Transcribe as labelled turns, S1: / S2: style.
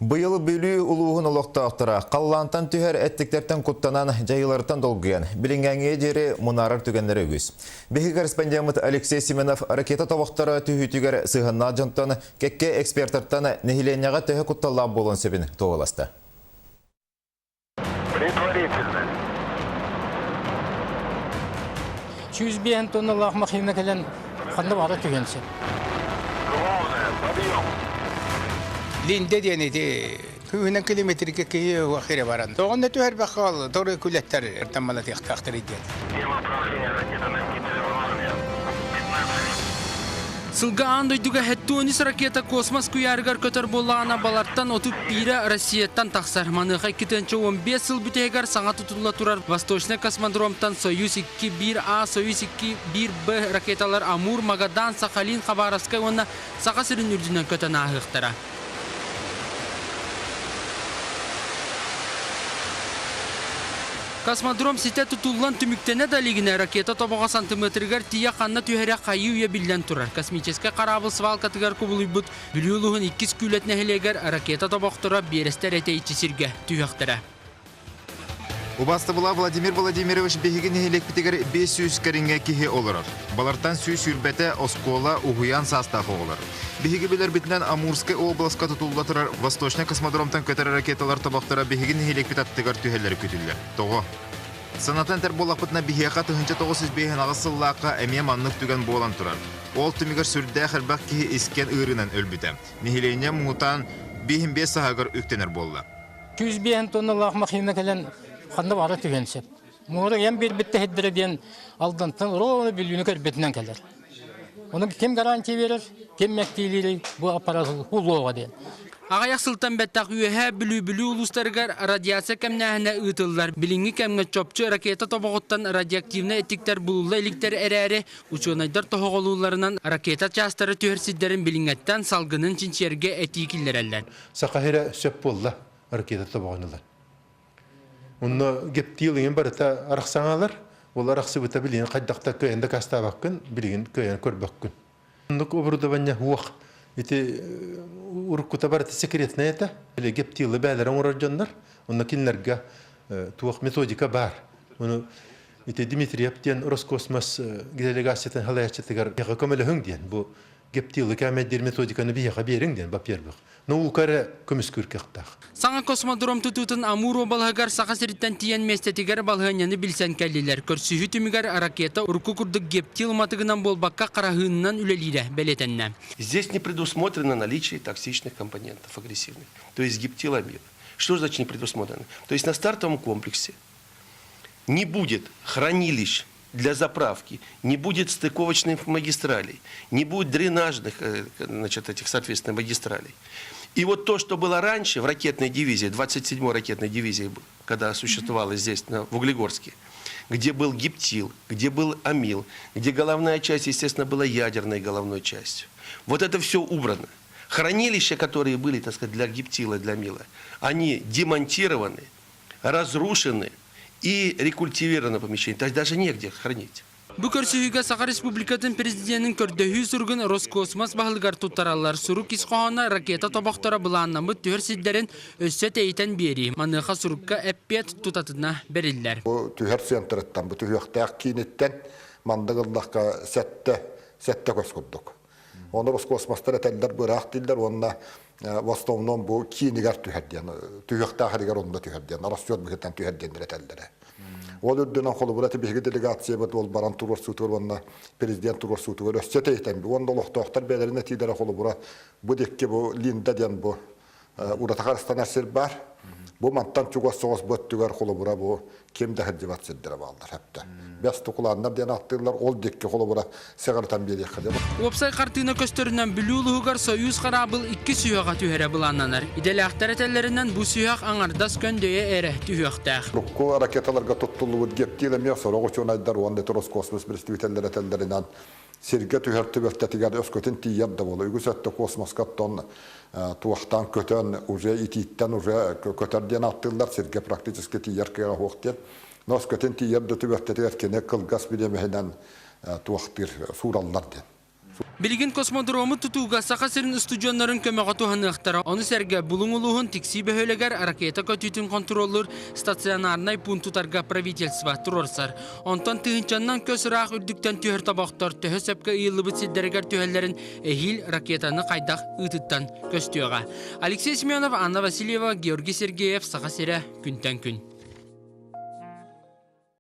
S1: Быйыл Бүлүү улууһун олохтоохторо халлаантан түһэр эттиктэртэн куттанан, дьайыыларыттан долгуйан, билиҥҥээҥҥэ диэри мунаарар түгэннэрэ үгүс. Биһиги корреспондеммыт Алексей Семенов ракета тобохторо түһүүтүгэр сыһыаннаах дьонтон, кэккэ экспертартан нэһилиэнньэҕэ төһө кутталлаах буолуон сөбүн туоһуласта.
S2: Предварительно.
S3: 105 тонналаах махина кэлэн ханна баара түһэн сөп.
S2: Главное, подъем.
S4: Линде диэн ити күһүнэн километрга киһи хире баран. Тоҕонно түһэрбэххэ ол тору күлэттэр таммалатыахтаахтар диэн.
S2: Схема управления ракетами
S5: Сылга аан дойдуга 70 ракета космос куйаарыгар көтөр буоллаҕына, балартан 31-э Россияттан тахсар. Маныаха 2015 сыл бүтэһигэр саҥа тутулла турар Восточный космодромтан Союз 2-1А, Союз 2-1Б ракеталар Амур, Магадан, Сахалин, Хабаровскай уонна Саха сирин үрдүнэн көтөн ааһыахтара. Космодром ситэ тутуллан түмүктэнэ да илигинэ ракета тобоҕо сантиметрыгар тиийэ ханна түһэрэ хайыы-үйэ биллэн турар. Космическай хараабыл свалкатыгар кубулуйбут Бүлүү улууһун иккис Күүлэт нэһилиэгэр ракета тобохторо биэрэстэ эрэ тэйиччи сиргэ түһүөхтэрэ.
S1: Убастабыла Владимир Владимирович биһиги нэһилиэкпитигэр 500 кэриҥэ киһи олорор. Балартан 120-тэ оскуола, уһуйаан саастаах оҕолор. Биһиги билэрбитинэн Амурскай областка тутулла турар Восточный космодромтан көтөр ракеталар тобохторо биһиги нэһилиэкпит аттыгар түһэллэрэ күтүллэр. Тоҕо? Санатан этэр буоллахпытына, биһиэхэ 1958 сыллаахха эмиэ маннык түгэн буолан турар. Ол түмүгэр сүрдээх элбэх киһи искэн ыарыынан өлбүтэ. Нэһилиэнньэ муҥутаан 5 саһагар үктэнэр буолла.
S3: 105 тонналаах махина кэлэн ханна баара түһүөн сөп. Муора ем биэрбит тэһиддэрэ диэн Алдантан ровно Бүлүүнү көрбүтүнэн кэлэр. Ону ким гарантия берер, ким мэктиилиирий бу аппарат улуоҕа диэн.
S5: Аҕыйах сылтан бэттэх Үөһээ Бүлүү Бүлүү улуустарыгар радиация кэмнээһинэ ыытыллар. Билиҥҥи кэмҥэ чопчу ракета тобоҕуттан радиоактивнай эттиктэр булулла иликтэр эрээри, учуонайдар тоһоҕолуулларынан ракета чаастара түһэр сирдэрин билиҥҥэттэн салгынын чинчийэргэ этии киллэрэллэр.
S6: Саха сирэ сөп буолла ракета тобоҕун ылан. Онно гептил иҥин барыта арахсаҥалар, ол арахсыбыта билигин хайдах да кыайан дакаастаабаккын, билигин кыайан көрбөккүн. Оннук оборудование уох ити уруккута барыта секретная этэ. Или гептилы бээлэрэ оҥорор дьоннор, онно кинилэргэ туох методика баар. Ону ити Дмитриев диэн Роскосмос делегациятын халаяччытыгар көмөлөһүҥ диэн бу гептилы кээмэйдиир методиканы биһиэхэ биэриҥ диэн во-первых. Наука эрэ көмүскүүр кыахтаах.
S5: Саҥа космодром тутуутун Амур уобалаһыгар Саха сириттэн тиийэн миэстэтигэр балаһыанньаны билсэн кэллилэр. Көрсүһүү түмүгэр ракета урукку курдук гептил уматыгынан буолбакка хараһыынынан үлэлиирэ бэлиэтэннэ.
S7: Здесь не предусмотрено наличие токсичных компонентов агрессивных, то есть гептиламид. Что значит не предусмотрено? То есть на стартовом комплексе не будет хранилищ для заправки, не будет стыковочных магистралей, не будет дренажных, значит, этих, соответственно, магистралей. И вот то, что было раньше в ракетной дивизии, 27-й ракетной дивизии, когда существовала здесь, в Углегорске, где был гептил, где был амил, где головная часть, естественно, была ядерной головной частью. Вот это все убрано. Хранилища, которые были, так сказать, для гептила, для мила, они демонтированы, разрушены и рекультивировано помещение. То есть даже негде хранить.
S5: Бу көрсүһүүгэ Саха Республикатын президенин көрдөһүү суругун Роскосмос баһылыгар туттараллар. Сурук ис хоһооно ракета тобохторо былааннаммыт түһэр сирдэрин өссө тэйитэн биэрии. Маныаха сурукка эппиэт тутатына бэриллэр.
S8: Бу түһэр центрыттан, бу түһүөхтээх кииниттэн маннык ыллахха сэттэ, сэттэ көс курдук. Оны Роскосмостар этэллэр быраах дииллэр уонна в основном бу киинигэр түһэр диэн, түһүөхтээх эригэр онно түһэр диэн, расчет быһыытынан түһэр диэннэр этэллэрэ. Ол үрдүнэн холобура биһиги делегациябыт ол баран туруорсуутугар уонна президент туруорсуутугар өссө тэйтэн уонна олохтоохтор бэйэлэрин этиилэрэ холобура бу дикки бу Линда диэн бу ураты харыстанар сир баар. Бу мантан чугас соҕус бу өттүгэр холобура бу ким да сылдьыбат сирдэрэ бааллар хэптэ. Бэс тукулааннар диэн ааттыыллар, ол дикки холобура сыҕарытан биэриэххэ диэн.
S5: Уопсай хартыына көстөрүнэн Бүлүү улууһугар Союз хараабыл икки сүһүөҕэ түһэрэ былааннанар. Идэлээхтэр этэллэринэн бу сүһүөх аҥардас көндөйө эрэ түһүөхтээх.
S8: Урукку ракеталарга туттуллубут гептил эмиэ сорох учуонайдар уонна Роскосмос представителлэрэ этэллэринэн сиргэ түһэр түбэлтэтигэр өскөтүн тиийэр да буолуо. Үгүс өттө космоска оттон туохтан көтөн уже итииттэн уже көтөр диэн ааттыыллар сиргэ практически тиийэр кыаҕа суох диэн. Но өскөтүн тиийэр да түбэлтэтигэр кини кылгас бириэмэһинэн туохтыыр суураллар диэн.
S5: Билигин космодрому тутууга Саха сирин устудьуоннарын көмөҕө туһаныахтара. Ону сэргэ Булуҥ улууһун Тиксии бөһүөлэгэр ракета көтүүтүн хонтуруоллуур стационарнай пуун тутарга правительство туруорсар. Онтон тыһыынчаннан көс ыраах үрдүктэн түһэр тобохтор төһө сөпкө ыйыллыбыт сирдэригэр түһэллэрин эһиил ракетаны хайдах ыытыттан көстүөҕэ. Алексей Семенов, Анна Васильева, Георгий Сергеев, Саха сирэ, күнтэн күн.